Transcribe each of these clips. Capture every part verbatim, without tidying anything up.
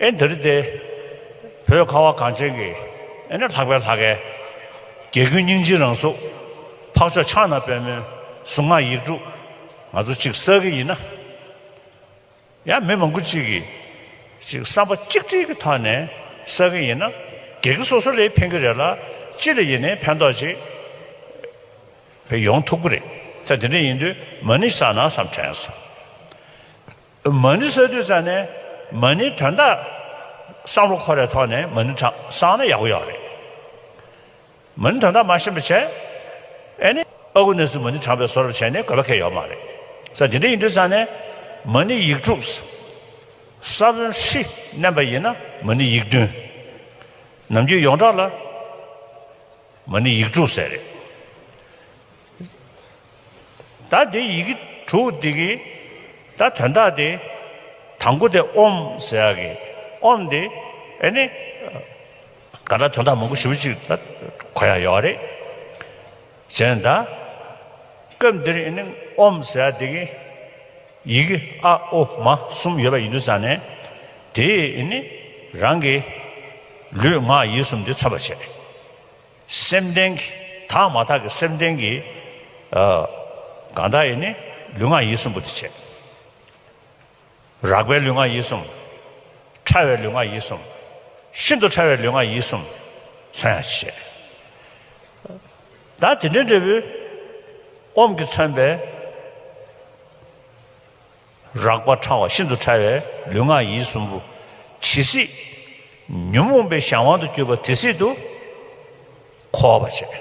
ཨེ་འདི་རེད་དེ། བོད་ཁ་བ་གངས་ཅན་གྱི་ཨེ་ནི་ལྷག་པའི་ལྷ་སྐལ། རྒྱལ་ཀུན་སྙིང་རྗེའི་རང་གཟུགས། འཕགས་མཆོག་ཕྱག་ན་པདྨོའི་གཟུངས་སྔགས་ཡིག་དྲུག་ང་ཚོ་གཅིག་བསགས་ཀྱི་ཡིན་ན། ཡང་མི་མང་པོ་གཅིག་གིས་གཅིག་བསམ་པ་གཅིག་སྒྲིལ་གྱི་ཐོག་ནས་བསགས་ཀྱི་ཡིན་ན། སྒེར་གྱི་སོ་སོ་ལ་ཕན་གྱི་རེད་ལ། སྤྱི་ལ་ཡིན་ནའི་ཕན་ཐོགས་ཅིག་ཡོང་ཐུབ་ཀྱི་རེད། ད་དེ་འདྲ་ཡིན་དུས་མ་ཎི་བསགས་ན་བསམ་དྲན་སོང་། མ་ཎི་བསགས་དུས་ཙ་ནས་མ་ཎིའི་དོན་དག་བསམ་བློ་འཁོར་བའི་ཐོག་ནས་མ་ཎི་བགྲང་བསགས་ན་ཡག་པོ་ཡོད་རེད། མ་ཎི་དོན་དག་མ་ཤེས་པ་བྱས། ཨེ་ནི་ཨ་ཁུ་ནས་སུ་མ་ཎི་བགྲང་པའི་བཟོ་འདྲ་བྱས་ནས་དགོས་པ་གང་ཡང་ཡོད་མ་རེད། ས་དེ་འདྲ་ཡིན་དུས་ཙ་ནས་མ་ཎི་ཡིག་དྲུག་ས་བོན་ཧྲཱིཿ་བསྣན་པ་ཡིན་ན་མ་ཎི་ཡིག་བདུན། ནམ་རྒྱུན་ཡོངས་གྲགས་ལ། མ་ཎི་ཡིག་དྲུག་ཟེར་རེད། ད་དེ་ཡི་གེ་དྲུག་འདི་གི་ད་དོན་དག་དེ། དང་པོ་དེ་ཨོཾ་ཟེར་ཡག་གི་ཨོཾ་དེ་ཨེ་ནི་ག་ད་དོན་དག་མང་པོ་ཞེ་པོ་ཅིག་ད་གོ་ཡག་ཡོད་རེད། བྱས་ད་སྐབས་འདིར་ཨེ་ནི་ཨོཾ་ཟེར་ཡག་དེ་གི་ཡི་གེ་ཨ་ཨོ་མ་གསུམ་ཡོད་པ་ཡིན་དུས་ཙ་ནས། དེ་ཨེ་ནི་རང་གི་ལུས་ངག་ཡིད་གསུམ་དེ་མཚོན་པར་བྱེད། སེམས་ལྡན་གྱི་དག་མ་དག་གི་སེམས་ལྡན་གྱི་ཨ་གང་དག་ཡིན་ནི་ལུས་ངག་ཡིད་གསུམ་པོ་དེ་བྱེད། རགས་པའི་ལུས་ངག་ཡིད་གསུམ། ཕྲ་བའི་ལུས་ངག་ཡིད་གསུམ། ཤིན་ཏུ་ཕྲ་བའི་ལུས་ངག་ཡིད་གསུམ་མཚོན་ཡག་བྱེད། ད་དེ་འདྲའི་འབྲས་བུ་ཨོཾ་གྱིས་མཚོན་པའི་རགས་པ་ཕྲ་བ་ཤིན་ཏུ་ཕྲ་བའི་ལུས་ངག་ཡིད་གསུམ་པོ་ཇི་སྲིད་ཉོན་མོངས་པའི་གཞན་དབང་དུ་གྱུར་པ་དེ་སྲིད་དུ་འཁོར་བར་བྱེད།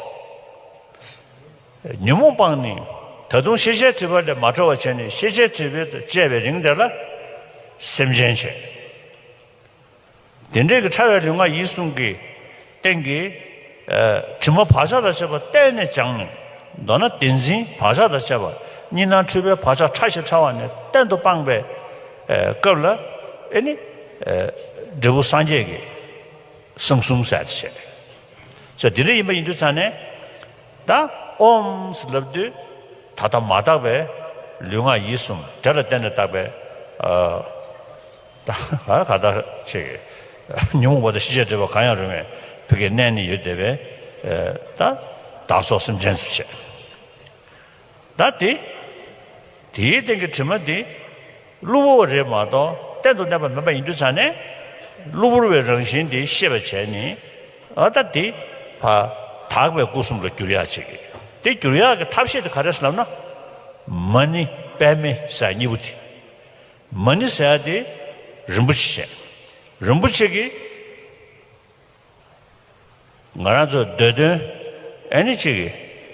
ཉོན་མོངས་སྤངས་ནས་ད་དུང་ཤེས་བྱའི་སྒྲིབ་པ་ལས་མ་གྲོལ་བ་བྱས་ནས་ཤེས་བྱའི་སྒྲིབ་པས་བཅད་པའི་རིང་དེ་ལ་སེམས་ཅན་བྱེད། དེ་འདྲའི་གི་ཕྲ་བའི་ལུས་ངག་ཡིད་གསུམ་གྱི་སྟེང་གི་ཨ་དྲི་མ་བག་ཆགས་དང་བཅས་པ་གཏན་ནས་སྦྱངས་ནས། མདོར་ན་བདེན་འཛིན་བག་ཆགས་དང་བཅས་པ། གཉིས་སྣང་འཁྲུལ་པའི་བག་ཆགས་ཕྲ་ཞིང་ཕྲ་བ་ནས་གཏན་དུ་སྤངས་པའི་ཨ་སྐབས་ལ་ཨེ་ནི་ཨ་འབྲས་བུ་སངས་རྒྱས་ཀྱི་གསུང་གསུམ་ཟེར་ཡག་དེ་བྱེད། ས་དེ་འདྲ་ཡིན་པ་ཡིན་དུས་ཙ་ནས། ད་ཨོཾ་ཟེར་ལབ་དུས་ད་ལྟ་མ་དག་པའི་ལུས་ངག་ཡིད་གསུམ་དེ་ལ་བརྟེན་ནས་བཏགས་པའི་ཨ་ད་ག་ག་ད་ཅིག་ཉོན་མོངས་པ་དང་ཤེས་བྱའི་སྒྲིབ་པ་གང་ཡང་རུང་བའི་བུ་གའི་གནས་ནི་ཡོད་བསྡད་པའི་ཨ་ད་བདག་སོགས་སེམས་ཅན་སུ་བྱེད། ད་དེ་དེའི་སྟེང་གི་དྲི་མ་དེ་གློ་བུར་བ་རེད་མ་གཏོགས་གཏན་དུ་གནས་པ་མིན་པ་ཡིན་དུས་ཙ་ནས། གློ་བུར་བའི་རང་བཞིན་དེ་ཤེས་པར་བྱས་ནས། ཨ་ད་དེ་ཕར་དག་པའི་སྐུ་གསུམ་ལ་བསྒྱུར་ཡག་བྱེད་ཀྱི། དེ་བསྒྱུར་ཡག་གི་ཐབས་ཤེས་དེ་ག་རེ་ཟེར་ལབ་ན། མ་ཎི་པདྨེ་ཟེར་གཉིས་པོ་དེ། མ་ཎི་ཟེར་ཡག་དེ་རིན་པོ་ཆེ་བྱས། རིན་པོ་ཆེ་གི་ང་རང་ཚོ་འདོད་དོན་ཨེ་ནི་གཅིག་གི་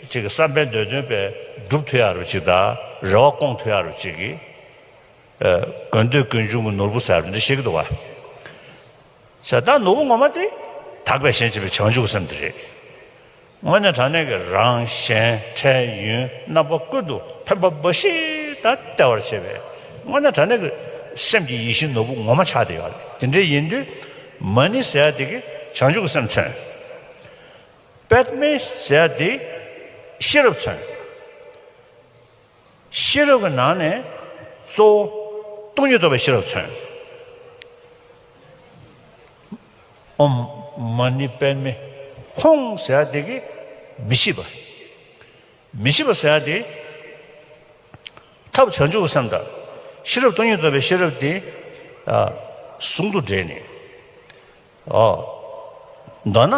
གཅིག་གི་བསམ་པའི་འདོད་དོན་དཔེ་འགྲུབ་ཐུབ་ཡག་རུ་གཅིག་དང་རེ་བ་སྐོང་ཐུབ་ཡག་རུ་གཅིག་གི་ཨ་དགོས་འདོད་ཀུན་འབྱུང་གི་ནོར་བུ་ཟེར་བ་འདི་བཤད་ཀྱི་འདུག་བ། ཟེར་ད་ནོར་བུ་ངོ་མ་དེ་དག་པའི་ཞིང་སྐྱིད་པའི་བྱང་ཆུབ་སེམས་དེ་རེད། དངོས་གནས་དྲང་གནས་ཀྱི་རང་གཞན་འཕྲལ་ཡུན་རྣམ་པ་ཀུན་ཏུ་ཕན་པ་འབའ་ཞིག་དང་བལྟ་བར་བྱེད་པའི་དངོས་གནས་དྲང་གནས་ཀྱི་སེམས་ཀྱི་ཡིད་བཞིན་ནོར་བུ་ངོ་མ་ཆགས་བསྡད་ཡོད་རེད། དེ་འདྲ་ཡིན་དུས་མ་ཎི་ཟེར་ཡག་དེ་གིས་བྱང་ཆུབ་ཀྱི་སེམས་མཚོན། པདྨེ་ཟེར་ཡག་དེ་ཤེས་རབ་མཚོན། ཤེས་རབ་ཀྱི་ནང་ནས་གཙོ་བོ་སྟོང་ཉིད་རྟོགས་པའི་ཤེས་རབ་མཚོན། ཨོཾ་མ་ཎི་པདྨེ་ཧཱུྃ་ཟེར་ཡག་དེ་གིས་མི་ཤེས་པ། མི་ཤེས་པ་ཟེར་ཡག་དེ་ཐབས་བྱང་ཆུབ་ཀྱི་སེམས་དང་ཤེས་རབ་སྟོང་ཉིད་རྟོགས་པའི་ཤེས་རབ་དེ་ཨ་ཟུང་དུ་འབྲེལ་ནས། ཨོ། མདོར་ན།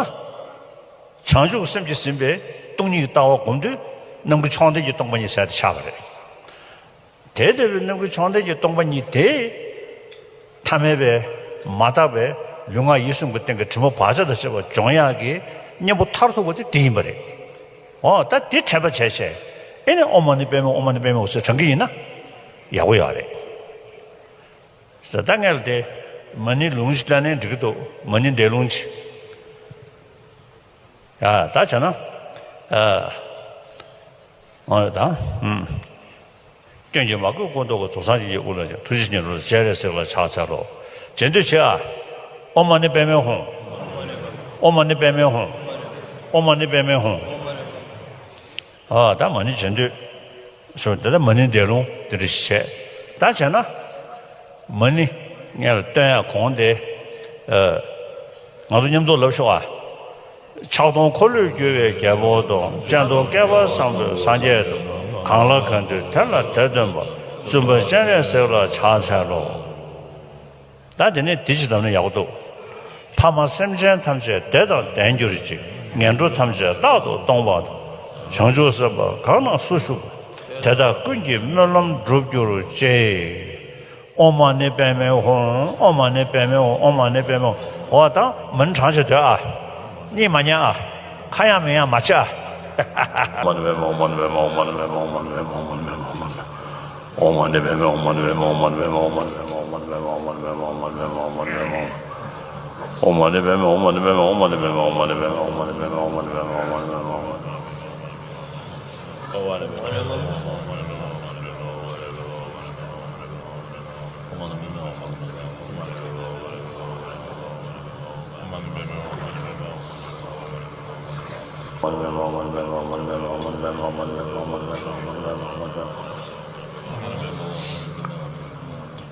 བྱང་ཆུབ་ཀྱི་སེམས་ཀྱིས་ཟིན་པའི་སྟོང་ཉིད་ཀྱི་ལྟ་བ་སྒོམ་དུས་རྣམ་ཀུན་མཆོག་ལྡན་གྱི་སྟོང་པ་ཉིད་ཟེར་དེ་ཆགས་པ་རེད། དེ་ལྟ་བུའི་རྣམ་ཀུན་མཆོག་ལྡན་གྱི་སྟོང་པ་ཉིད་དེ། ཐ་མལ་པའི་མ་དག་པའི་ལུས་ངག་ཡིད་གསུམ་གྱི་སྟེང་གི་དྲི་མ་བག་ཆགས་དང་བཅས་པ་སྦྱོང་ཡག་གི་གཉེན་པོ་མཐར་ཐུག་པ་དེ་དེ་ཡིན་པ་རེད། ཨོ་ད་དེ་དྲན་པ་བྱས་བྱས། ཨེ་ནི་ཨོཾ་མ་ཎི་པདྨེ་ཧཱུྃ། ཨོཾ་མ་ཎི་པདྨེ་ཧཱུྃ་ཟེར་བགྲང་གི་ཡིན་ན་ཡག་པོ་ཡོད་རེད། ཟེར་ད་ངས་ལ་དེ་མ་ཎི་ལུང་ཞིག་བཏང་ནའི་འགྲིག་གི་འདུག་མ་ཎི་འདས་ལུང་ཅིག་ཡ་ད་བྱས་ན། ཨ། ཨོ་ད། ཨུམ། སྐྱོན་གྱིས་མ་གོས་སྐུ་མདོག་དཀར། རྫོགས་སངས་རྒྱས་ཀྱི་དབུ་ལ་བརྒྱན། ཐུགས་རྗེ་ཆེན་པོས་ལོངས་སྤྱོད་སྤྱན་རས་གཟིགས་ལ་ཕྱག་འཚལ་ལོ། རྗེས་ཟློས་བྱེད་ཨ། ཨོཾ་མ་ཎི་པདྨེ་ཧཱུྃ། ཨོཾ་མ་ཎི་པདྨེ་ཧཱུྃ། ཨོཾ་མ་ཎི་པདྨེ་ཧཱུྃ། ཨ་ད་མ་ཎི་རྗེས་ཟློས། སོ་དེ་ལྟར་མ་ཎི་འདས་ལུང་དེ་འདྲ་ཞིག་བྱས། ད་བྱས་ན། མ་ཎི་ངས་ལ་བཏོན་ཡག་གོང་དེ། ཨ། ང་ཚོ་མཉམ་དུ་ལབ་ཤོག་ཨ། ཕྱག་སྟོང་འཁོར་ལོས་སྒྱུར་བའི་རྒྱལ་པོ་དང་། སྤྱན་སྟོང་བསྐལ་པ་བཟང་པོའི་སངས་རྒྱས་དང་། གང་ལ་གང་འདུལ་དེ་ལ་དེ་སྟོན་པ། བཙུན་པ་སྤྱན་རས་གཟིགས་ལ་ཕྱག་འཚལ་ལོ། ད་དེ་ནས་དེ་ཅི་ལབ་ན་ཡག་པོ་འདུག་ཕ་མ་སེམས་ཅན་ཐམས་ཅད་བདེ་དང་ལྡན་གྱུར་ཅིག་ངན་འགྲོ་ཐམས་ཅད་རྟག་ཏུ་སྟོང་པ་དང་། བྱང་ཆུབ་སེམས་དཔའ་གང་ན་སུ་བཞུགས་པ། དེ་དག་ཀུན་གྱི་སྨོན་ལམ་འགྲུབ་གྱུར་ཅིག་ཨོཾ་མ་ཎི་པདྨེ་ཧཱུྃ། ཨོཾ་མ་ཎི་པདྨེ་ཧཱུྃ། ཨོཾ་མ་ཎི་པདྨེ་ཧཱུྃ། འོ་ད་མུན་གྲངས་བྱེད་སྡོད་ཨ། གཉིད་མ་ཉལ་ཨ། ཁ་ཡང་མི་ཡང་མ་བྱེད་ཨ།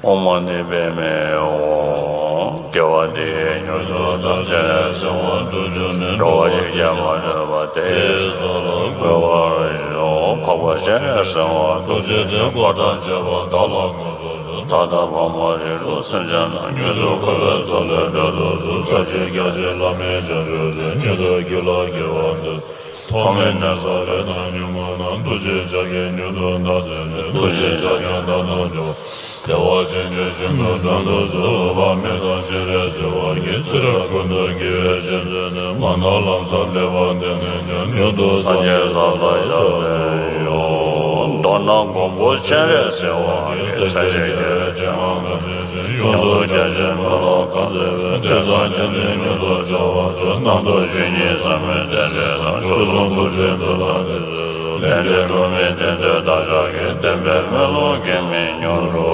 ཨོཾ་མ་ཎི་པདྨེ་ཧཱུྃ། དགེ་བ་འདི་ཡིས་མྱུར་དུ་བདག་སྤྱན་རས་གཟིགས་དབང་དུ་གྱུར་ནས། འགྲོ་བ་ཞིག་ཀྱང་མ་འདྲེན་པ། དེ་ཡི་ཚོགས་ལ་འགོད་པར་ཤོག་འཕགས་པ་སྤྱན་རས་གཟིགས་དབང་ཐུགས་རྗེ་དེ་འཁོར་དང་བཅས་པ་དག་ལ་ངོ་སོ་སོ། ད་ལྟ་བར་མ་རིགས་དྲུག་སེམས་ཅན་རྣམས། མྱུར་དུ་འཁོར་བའི་མཚོ་ལས་བསྒྲལ་དུ་གསོལ། ས་བཅུ་རྒྱ་ཆེའི་ལྷ་མིའི་བྱང་ཆུབ་སེམས། མྱུར་དུ་རྒྱུད་ལ་སྐྱེ་བར་མཛོད། ཐོག་མེད་ནད་སོགས་རིགས་དང་ཉོན་མོངས་རྣམས། འདུ་ཤེས་ཆགས་ཞེན་མྱུར་དུ་དག་བྱེད་ཕྱིར། འདུ་ཤེས་ཆགས་ཞེན་དག་ཏུ་འགྱུར། བདེ་བ་ཅན་གྱི་ཞིང་དུ་འགྲན་དུ་གསོལ། བ་མེད་དང་སྤྱན་རས་གཟིགས་དབང་གིས། ཚེ་རབས་ཀུན་ཏུ་དགེ་བའི་བཤེས་གཉེན་ནི། མ་ནོར་ལམ་བཟང་སླེབ་པ་འདི་ནས་ཀྱང་། མྱུར་དུ་སངས་རྒྱས་ས་ལ་ཞབས་ཏོག་ཞུ། མདོར་ན་མགོན་པོ་སྤྱན་རས་གཟིགས་དབང་གིས། སྲས་བཅས་རྒྱལ་བའི་སྤྱན་སྔར་གང་ཞིག་ཅིག་ཡོངས་སུ་རྒྱ་ཆེན་མེ་ལོང་གང་མཛད་པའི། དེ་ཚང་ཉིད་ནས་མྱུར་དུ་བྱ་བ་མཛོད། རྣམ་རྟོག་ཆོས་ཉིད་ཟབ་མོའི་རྟེན་འབྲེལ་དང་། མཆོག་གསུམ་ཐུགས་རྗེའི་མཐུ་ལ་བརྟེན་གསོལ། ལས་འབྲས་འགྲོ་མིའི་བདེ་འདོད་བདག་ཅག་གི། བདེན་པའི་མེ་ལོང་གེགས་མེད་མྱུར་འགྲུབ་